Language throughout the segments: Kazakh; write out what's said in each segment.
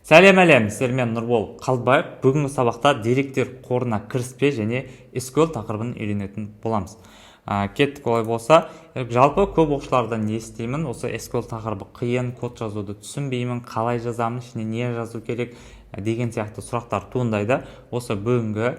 Сәлем, әлем! Сіздермен Нұрбол Қалдыбаев. Бүгінгі сабақта деректер қорына кіріспе және SQL тақырыбын үйренетін боламыз. Кеттік олай болса. Жалпы көп оқушылардан естимін: осы SQL тақырыбы қиын, код жазуды түсінбеймін, қалай жазамын, ішіне не жазу керек деген сияқты сұрақтар туындайды. Осы бүгінгі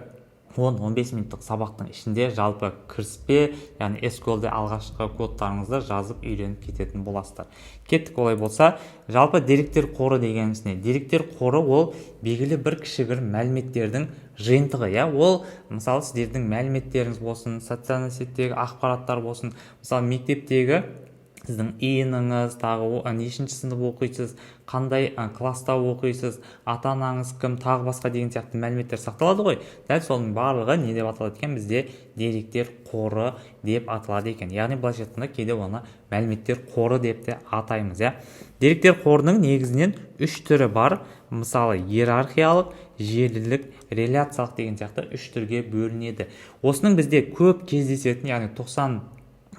10-15 минуттық сабақтың ішінде жалпы кіріспе, яғни SQL-де алғашқы кодтарыңызды жазып үйреніп кететін боласыздар. Кеттік олай болса. Жалпы деректер қоры дегеніміз не? Деректер қоры ол белгілі бір кішігірім мәліметтердің жиынтығы, иә. Ол, мысалы, сіздердің мәліметтеріңіз болсын, социальный сетьтегі ақпараттар болсын, мысалы, мектептегі сіздің ИИН-іңіз, тағы нешінші сынып оқисыз, қандай класста оқисыз, ата анаңыз кім, тағы басқа деген сияқты мәліметтер сақталады ғой. Дәл соның барлығы не деп аталады екен? Бізде деректер қоры деп аталады екен. Яғни былайша айтқанда, кейде оны мәліметтер қоры деп те атаймыз, иә. Деректер қорының негізінен үш түрі бар. Мысалы, иерархиялық, желілік, реляциялық деген сияқты үш түрге бөлінеді. Осының бізде көп кездесетін, яғни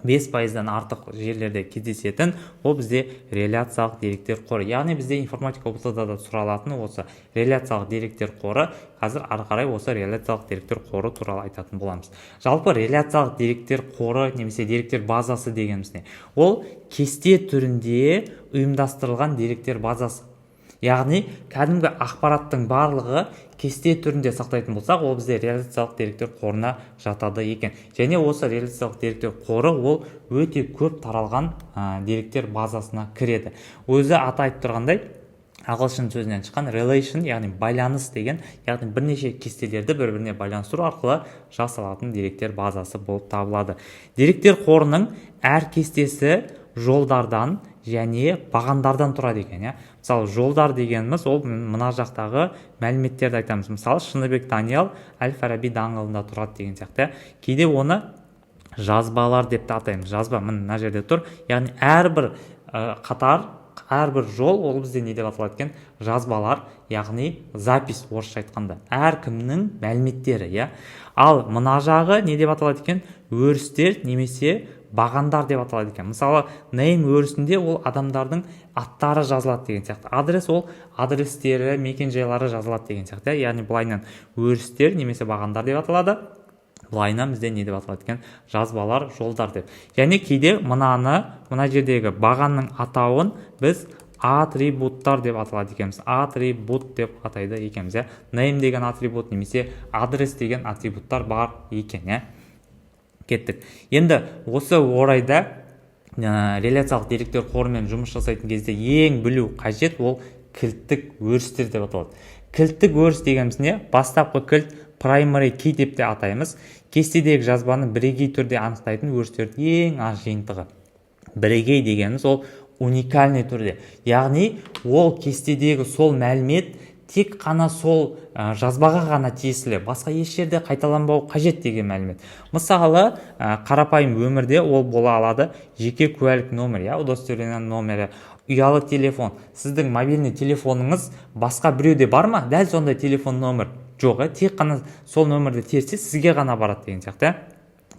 95%-дан артық жерлерде кездесетін, ол бізде реляциялық деректер қоры. Яғни бізде информатика ҰБТ да сұралатын осы реляциялық деректер қоры. Қазір ары қарай осы реляциялық деректер қоры туралы айтатын боламыз. Жалпы реляциялық деректер қоры немесе деректер базасы дегеніміз не? Ол кесте түрінде ұйымдастырылған деректер базасы. Яғни кәдімгі ақпараттың барлығы кесте түрінде сақтайтын болсақ, ол бізде реляциялық деректер қорына жатады екен. Және осы реляциялық деректер қоры ол өте көп таралған деректер базасына кіреді. Өзі аты айтып тұрғандай, ағылшын сөзінен шыққан relation, яғни байланыс деген, яғни бірнеше кестелерді бір біріне байланыстыру арқылы жасалатын деректер базасы болып табылады. Деректер қорының әр кестесі жолдардан және бағандардан тұрады екен, иә. Мысалы, жолдар дегеніміз ол мына жақтағы мәліметтерді айтамыз. Мысалы, Шыныбек Даниал Әл Фараби даңғылында тұрады деген сияқты, иә. Кейде оны жазбалар деп те атаймыз. Жазба міне мына жерде тұр. Яғни әрбір қатар, әрбір жол ол бізде не деп аталады екен? Жазбалар, яғни запись орысша айтқанда, әркімнің мәліметтері, иә. Ал мына жағы не деп аталады екен? Өрістер немесе бағандар деп аталады екен. Мысалы, name өрісінде ол адамдардың аттары жазылады деген сияқты, адрес ол адрестері, мекен-жайлары жазылады деген сияқты, иә. Яғни былайынан өрістер немесе бағандар деп аталады, былайынан бізде не деп аталады екен? Жазбалар, жолдар деп. Және кейде мынаны, мына жердегі бағанның атауын біз атрибуттар деп аталады екенбіз, атрибут деп атайды екенбіз, иә. Name деген атрибут немесе адрес деген атрибуттар бар екен, иә. Кеттік. Енді осы орайда реляциялық деректер қорымен жұмыс жасайтын кезде ең білу қажет ол кілттік өрістер деп аталады. Кілттік өріс дегеніміз не? Бастапқы кілт, primary key деп те атаймыз. Кестедегі жазбаны бірегей түрде анықтайтын өрістердің ең аз жиынтығы. Бірегей дегеніміз ол уникальный түрде, яғни ол кестедегі сол мәлімет тек қана сол жазбаға ғана тиесілі, басқа еш жерде қайталанбау қажет деген мәлімет. Мысалы, қарапайым өмірде ол бола алады жеке куәлік номер, иә, удостоверение номері, ұялы телефон. Сіздің мобильный телефоныңыз басқа біреуде бар ма дәл сондай телефон номер? Жоқ, иә. Тек қана сол нөмірді терсе, сізге ғана барады деген сияқты, иә.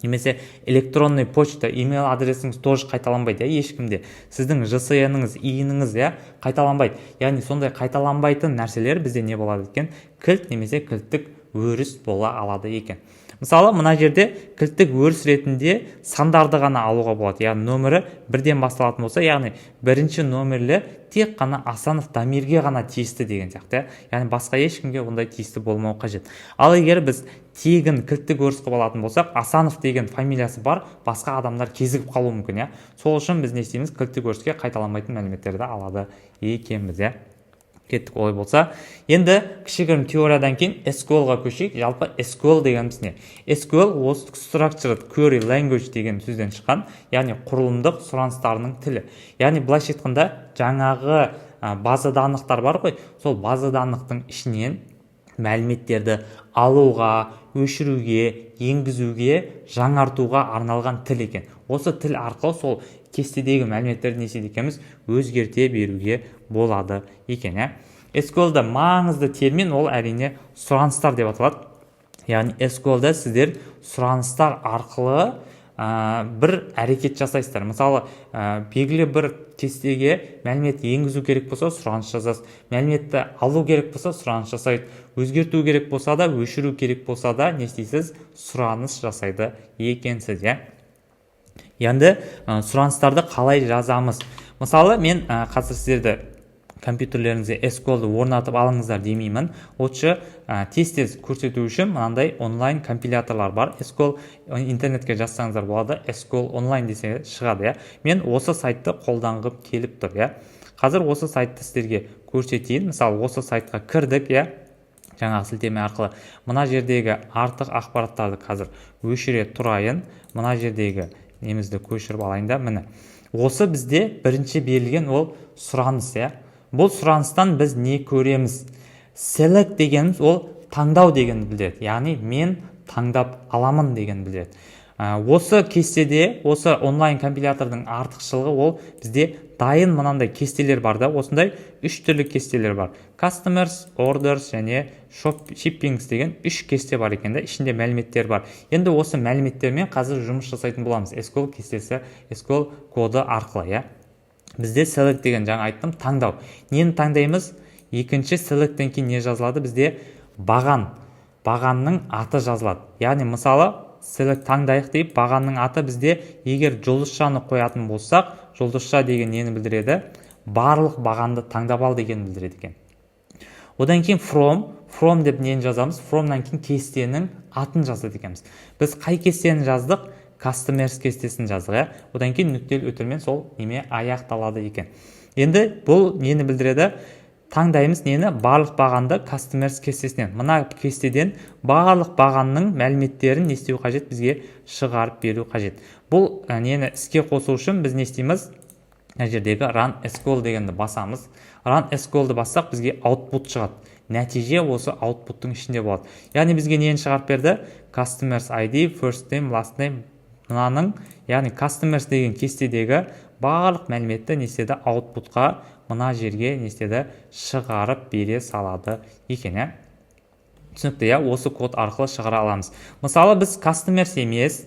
Немесе электронный почта, имейл адресіңіз тоже қайталанбайды, иә, ешкімде. Сіздің ЖСН-іңіз, ИИН-іңіз, иә, қайталанбайды. Яғни сондай қайталанбайтын нәрселер бізде не болады екен? Кілт немесе кілттік өріс бола алады екен. Мысалы, мына жерде кілттік өріс ретінде сандарды ғана алуға болады. Яғни нөмірі бірден басталатын болса, яғни бірінші нөмірлі тек қана Асанов Дамирге ғана тиісті деген сияқты, иә. Яғни басқа ешкімге ондай тиісті болмау қажет. Ал егер біз тегін кілттік өріс қылып алатын болсақ, Асанов деген фамилиясы бар басқа адамдар кезігіп қалуы мүмкін, иә. Сол үшін біз не істейміз? Кілттік өріске қайталанбайтын мәліметтерді алады екенбіз, иә. Кеттік олай болса. Енді кішігірім теориядан кейін SQL-ға көшейік. Жалпы SQL дегеніміз не? SQL осы Structured Query Language деген сөзден шыққан, яғни құрылымдық сұраныстарының тілі. Яғни былайша айтқанда, жаңағы база данных-тар бар ғой, сол база данных-тың ішінен мәліметтерді алуға, өшіруге, енгізуге, жаңартуға арналған тіл екен. Осы тіл арқылы сол кестедегі мәліметтерді не істейді екенбіз? Өзгерте беруге болады екен, иә. SQL-да маңызды термин ол, әрине, сұраныстар деп аталады. Яғни SQL-да сіздер сұраныстар арқылы бір әрекет жасайсыздар. Мысалы, белгілі бір кестеге мәлімет енгізу керек болса, сұраныс жазасыз, мәліметті алу керек болса, сұраныс жасайды, өзгерту керек болса да, өшіру керек болса да, не істейсіз? Сұраныс жасайды екенсіз, иә. Енді сұраныстарды қалай жазамыз? Мысалы, мен қазір сіздерді компьютерлеріңізге SQL-ды орнатып алыңыздар демеймін. Лучше тез тез көрсету үшін мынандай онлайн компиляторлар бар. SQL интернетке жазсаңыздар болады, SQL онлайн десе шығады, иә. Мен осы сайтты қолданғым келіп тұр, иә. Қазір осы сайтты сіздерге көрсетейін. Мысалы, осы сайтқа кірдік, иә, жаңағы сілтеме арқылы. Мына жердегі артық ақпараттарды қазір өшіре тұрайын. Мына жердегі немізді көшіріп алайын да. Міне, осы бізде бірінші берілген ол сұраныс, иә. Бұл сұраныстан біз не көреміз? Select дегеніміз ол таңдау дегенді білдіреді, яғни мен таңдап аламын дегенді білдіреді. Осы кестеде, осы онлайн компилятордың артықшылығы, ол бізде дайын мынандай кестелер бар да. Осындай үш түрлі кестелер бар: customers, orders және shop, shippings деген үш кесте бар екен да. Ішінде мәліметтер бар. Енді осы мәліметтермен қазір жұмыс жасайтын боламыз SQL кестесі, SQL коды арқылы, иә. Бізде select деген, жаңа айттым, таңдау. Нені таңдаймыз? Екінші selectтен кейін не жазылады? Бізде баған, бағанның аты жазылады. Яғни, мысалы, select таңдайық дейік, бағанның аты бізде, егер жұлдызшаны қоятын болсақ, жұлдызша деген нені білдіреді? Барлық бағанды таңдап ал дегенді білдіреді екен. Одан кейін from. From деп нені жазамыз? Fromнан кейін кестенің атын жазады екенбіз. Біз қай кестені жаздық? Customers кестесін жаздық, иә. Одан кейін нүктелі үтірмен сол неме аяқталады екен. Енді бұл нені білдіреді? Таңдаймыз нені? Барлық бағанды customers кестесінен. Мына кестеден барлық бағанның мәліметтерін не істеу қажет? Бізге шығарып беру қажет. Бұл нені іске қосу үшін біз не істейміз? Мына жердегі run SQL дегенді басамыз. Run SQL-ді бассақ, бізге output шығады. Нәтиже осы output-тың ішінде болады. Яғни бізге нені шығарып берді? Customers ID, first name, last name. Мынаның, яғни customers деген кестедегі барлық мәліметті не істеді? Output-қа, мына жерге не істеді? Шығарып бере салады екен, иә. Түсінікті, иә? Осы код арқылы шығара аламыз. Мысалы, біз customers емес,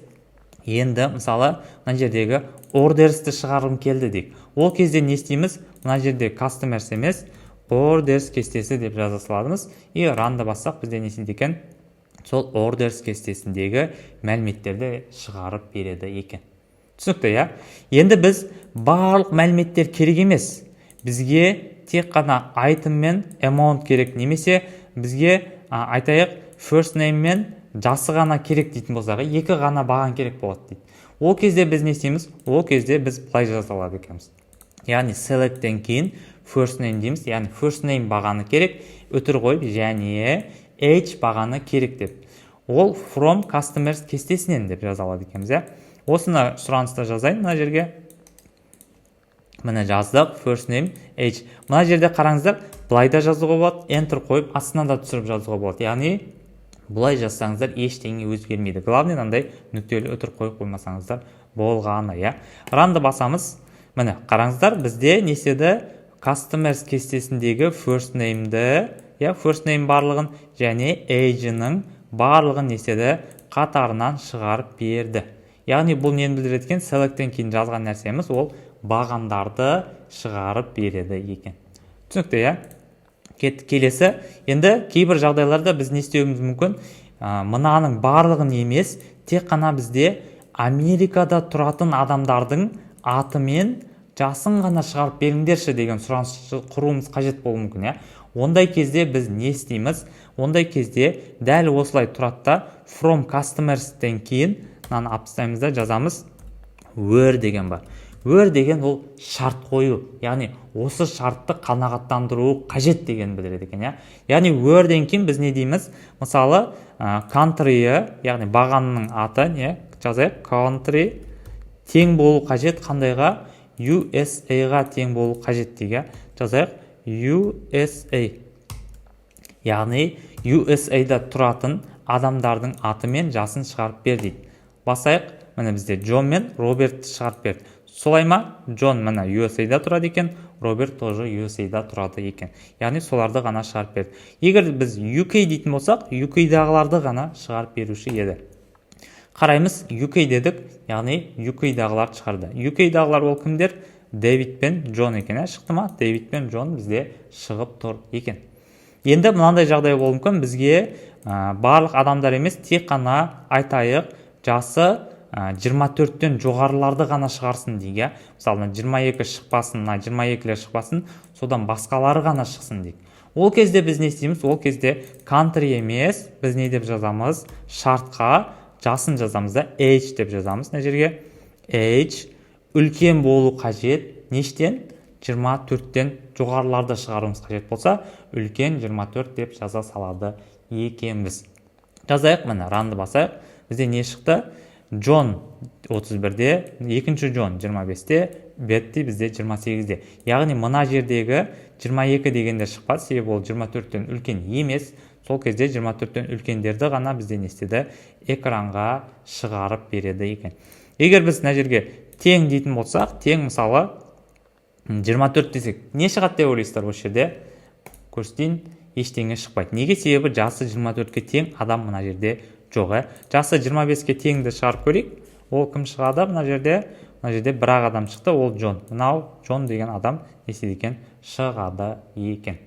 енді, мысалы, мына жердегі orders'ті шығарғым келді дейік. Ол кезде не істейміз? Мына жерде customers емес, orders кестесі деп жаза саламыз. И run-ды бассақ, бізде не істейді екен? Сол orders кестесіндегі мәліметтерді шығарып береді екен. Түсінікті, иә? Енді біз барлық мәліметтер керек емес, бізге тек қана item мен amount керек немесе бізге айтайық, first name мен жасы ғана керек дейтін болсақ, екі ғана баған керек болады дейді. Ол кезде біз не істейміз? Ол кезде біз былай жаза алады екенбіз, яғни selectтен кейін first name дейміз, яғни first name бағаны керек, үтір қойып, және age бағаны керек деп, ол from customers кестесінен деп жаза алады екенбіз, иә. Осыны сұраныста жазайын мына жерге. Міне, жаздық: first name, age. Мына жерде қараңыздар, былай да жазуға болады, enter қойып, астына да түсіріп жазуға болады. Яғни бұлай жазсаңыздар, ештеңе өзгермейді. Главный, мынандай нүктелі үтір қойып қоймасаңыздар болғаны, иә. Run-ды басамыз. Міне, қараңыздар, бізде не істеді? Customers кестесіндегі first name'ді, иә, first name барлығын және age-ның барлығын не істеді? Қатарынан шығарып берді. Яғни бұл нені білдіреді екен? Selectтен кейін жазған нәрсеміз ол бағандарды шығарып береді екен. Түсінікті, иә? Кеттік келесі. Енді кейбір жағдайларда біз не істеуіміз мүмкін? Мынаның барлығын емес, тек қана бізде Америкада тұратын адамдардың аты мен жасын ғана шығарып беріңдерші деген сұраныс құруымыз қажет болуы мүмкін, иә. Ондай кезде біз не істейміз? Ондай кезде дәл осылай тұрады да, from customers'тен кейін мынаны алып тастаймыз да, жазамыз. Where деген бар. Where деген ол шарт қою, яғни осы шартты қанағаттандыру қажет дегенді білдіреді екен, иә. Яғни where-ден кейін біз не дейміз? Мысалы, country, яғни бағанның аты не жазайық? Country тең болу қажет қандайға? USA-ға тең болу қажет дейік, иә. Жазайық USA, яғни USA-да тұратын адамдардың аты мен жасын шығарып бер дейді. Басайық. Міне, бізде Джон мен Робертті шығарып берді, солай ма? Джон, міне, USA-да тұрады екен, Роберт тоже USA-да тұрады екен. Яғни соларды ғана шығарып берді. Егер біз UK дейтін болсақ, UK-дағыларды ғана шығарып беруші еді. Қараймыз, UK дедік, яғни UK-дағыларды шығарды. UK-дағылар ол кімдер? Дэвид пен Джон екен, иә. Шықты ма? Дэвид пен Джон бізде шығып тұр екен. Енді мынандай жағдай болуы мүмкін: бізге барлық адамдар емес, тек қана, айтайық, жасы 24-тен жоғарыларды ғана шығарсын дейік, иә. Мысалы, мына 22 шықпасын, мына 22-лер шықпасын, содан басқалары ғана шықсын дейік. Ол кезде біз не істейміз? Ол кезде country емес, біз не деп жазамыз? Шартқа жасын жазамыз да, age деп жазамыз. Мына жерге age үлкен болу қажет нештен? 24-тен жоғарыларды шығаруымыз қажет болса, үлкен 24 деп жаза салады екенбіз. Жазайық, міне, run ды басайық. Бізде не шықты? Джон 31-де, екінші Джон 25-те, Бетти бізде 28-де. Яғни мына жердегі 22 дегендер шықпады, себебі ол 24-тен үлкен емес. Сол кезде 24-тен үлкендерді ғана бізде не істеді? Экранға шығарып береді екен. Егер біз мына жерге тең дейтін болсақ, тең, мысалы, 24 десек, не шығады деп ойлайсыздар? Осы жерде көрсетейін: ештеңе шықпайды. Неге? Себебі жасы 24-ке тең адам мына жерде жоқ, иә. Жасы 25-ке теңді шығарып көрейік. Ол кім шығады мына жерде? Мына жерде бір ақ адам шықты, ол Джон. Мынау Джон деген адам не істейді екен? Шығады екен.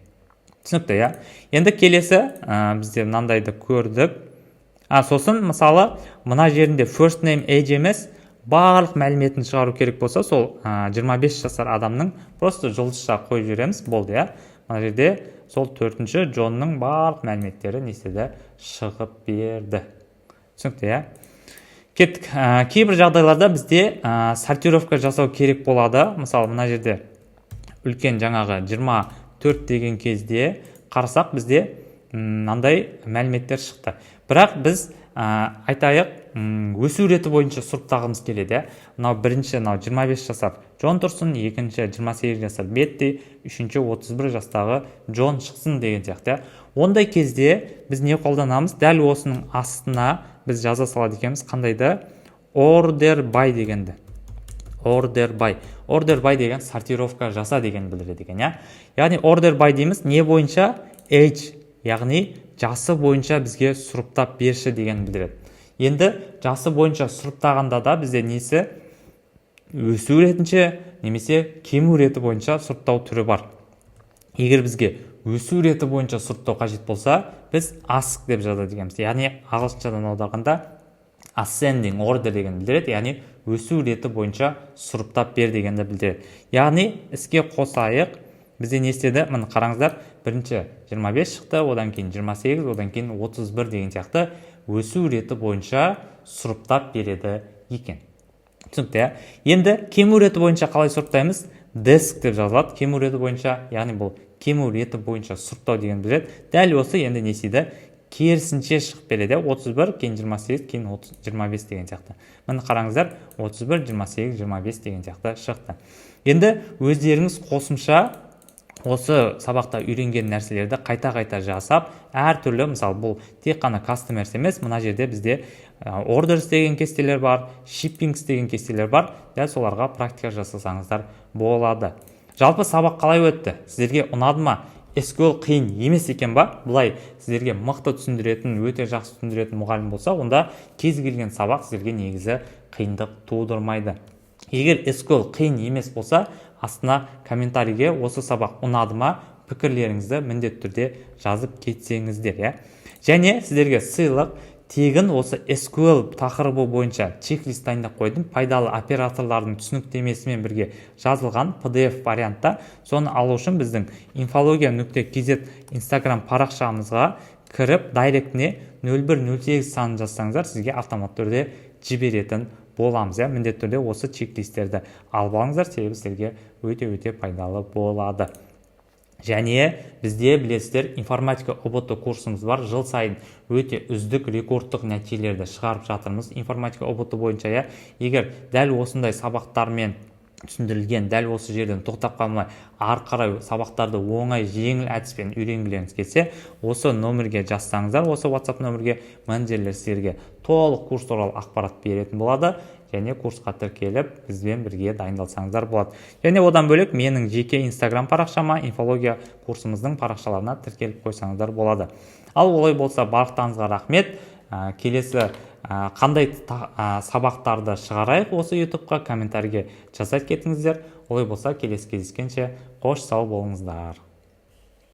Түсінікті, иә. Енді келесі бізде мынандайды көрдік. Сосын, мысалы, мына жерінде first name, age емес, барлық мәліметін шығару керек болса, сол 25 жасар адамның просто жұлдызша қойып жібереміз, болды, иә. Мына жерде сол төртінші Джонның барлық мәліметтері не істеді? Шығып берді. Түсінікті, иә. Кеттік. Кейбір жағдайларда бізде сортировка жасау керек болады. Мысалы, мына жерде үлкен жаңағы 24 деген кезде қарасақ, бізде мынандай мәліметтер шықты. Бірақ біз айтайық, өсу реті бойынша сұрыптағымыз келеді, иә. Мынау бірінші, мынау 25 жасар Джон тұрсын, екінші 28 жасар Бетти, үшінші 31 жастағы Джон шықсын деген сияқты, иә. Ондай кезде біз не қолданамыз? Дәл осының астына біз жаза салады екенбіз қандай да order by дегенді. Order by, order by деген сортировка жаса деген білдіреді екен, иә. Яғни order by дейміз. Не бойынша? Age, яғни жасы бойынша бізге сұрыптап берші деген білдіреді. Енді жасы бойынша сұрыптағанда да бізде несі, өсу ретінше немесе кему реті бойынша сұрыптау түрі бар. Егер бізге өсу реті бойынша сұрыптау қажет болса, біз asc деп жазады екенбіз. Яғни ағылшыншадан аударғанда ascending order деген білдіреді, яғни өсу реті бойынша сұрыптап бер дегенді білдіреді. Яғни іске қосайық. Бізде не істеді? Міне, қараңыздар, бірінші 25 шықты, одан кейін 28, одан кейін 31 деген сияқты өсу реті бойынша сұрыптап береді екен. Түсінікті, иә. Енді кему реті бойынша қалай сұрыптаймыз? Desc деп жазылады кему реті бойынша, яғни бұл кему реті бойынша сұрыптау деген білдіреді. Дәл осы енді не істейді? Керісінше шығып береді: 31, кейін 28, кейін 30, 25 деген сияқты. Міне, қараңыздар, 31, 28, 25 деген сияқты шықты. Енді өздеріңіз қосымша осы сабақта үйренген нәрселерді қайта-қайта жасап, әртүрлі, мысалы, бұл тек қана customers емес, мына жерде бізде orders деген кестелер бар, shippings деген кестелер бар. Дәл соларға практика жасасаңыздар болады. Жалпы сабақ қалай өтті? Сіздерге ұнады ма? SQL қиын емес екен ба? Былай сіздерге мықты түсіндіретін, өте жақсы түсіндіретін мұғалім болса, онда кез келген сабақ сіздерге негізі қиындық тудырмайды. Егер SQL қиын емес болса, астына комментарийге осы сабақ ұнады ма, пікірлеріңізді міндетті түрде жазып кетсеңіздер, иә. Және сіздерге сыйлық: тегін осы SQL тақырыбы бойынша чек-лист дайындап қойдым, пайдалы операторлардың түсініктемесімен бірге жазылған PDF вариантта. Соны алу үшін біздің инфология.kz инстаграм парақшамызға кіріп, директіне 0108 санын жазсаңыздар, сізге автоматты түрде жіберетін боламыз, иә. Міндетті түрде осы чек-листтерді алып алыңыздар, себебі сіздерге өте өте пайдалы болады. Және бізде, білесіздер, информатика ҰБТ курсымыз бар. Жыл сайын өте үздік, рекордтық нәтижелерді шығарып жатырмыз информатика ҰБТ бойынша, иә. Егер дәл осындай сабақтармен түсіндірілген, дәл осы жерден тоқтап қалмай, ары қарай сабақтарды оңай, жеңіл әдіспен үйренгілеріңіз келсе, осы номерге жазсаңыздар, осы WhatsApp номерге менеджерлер сіздерге толық курс туралы ақпарат беретін болады және курсқа тіркеліп, бізбен бірге дайындалсаңыздар болады. Және одан бөлек менің жеке инстаграм парақшама, инфология курсымыздың парақшаларына тіркеліп қойсаңыздар болады. Ал олай болса, барлықтарыңызға рахмет. Келесі Қандай сабақтарды шығарайық осы Ютубқа, комментарийге жаза кетіңіздер. Олай болса, келесі кездескенше қош сау болыңыздар.